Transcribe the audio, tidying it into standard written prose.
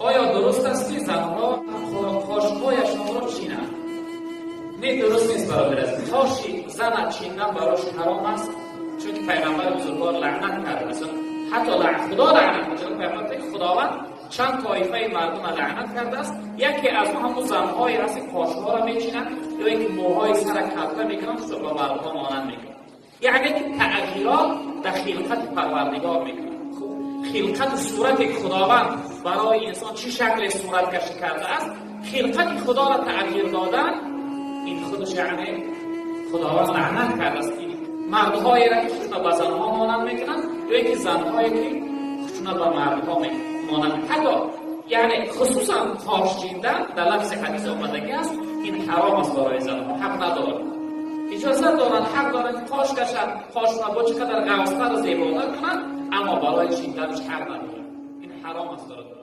Оё дуруст аст, ки занҳо қошҳояшонро чинанд? Не, дуруст нест, бародар азиз. Қоши зана чиндан барош ҳаром аст, чунки пайғамбари бузургвор лаънат кард. Масалан, ҳатто Худо лаънат кард. Пайғамбар, Худованд чанд тоифаи мардумро лаънат кардааст, яке аз он ҳамун занҳое ҳаст, ки қошҳоро мечинанд ё ин ки мӯҳои сара калта мекунанд, худро ба мардҳо монанд мекунанд. Яъне ки тағйирот дар хилқати Парвардигор мекунанд. Хилқату сурате ки Худованд барои инсон чӣ шакле сураткашӣ кардааст, хилқати Худоро тағйир додан, ин худаш, яъне Худованд лаънат кардааст ин мардҳоеро, ки худро ба занҳо монанд мекунанд ё ин ки занҳое, ки худро ба мардҳо монанд. Ҳатто, яъне, хусусан қош чидан дар лафзи ҳадис омадагӣ аст, ин ҳаром аст барои занҳо, ҳақ надоранд. Иҷозат доранд, ҳақ доранд, ки қош кашанд, қошро бо чӣ қадар ғафзтару зеботар кунанд, аммо барои чинданаш ҳақ надоранд. Ин ҳаром аст, бародар.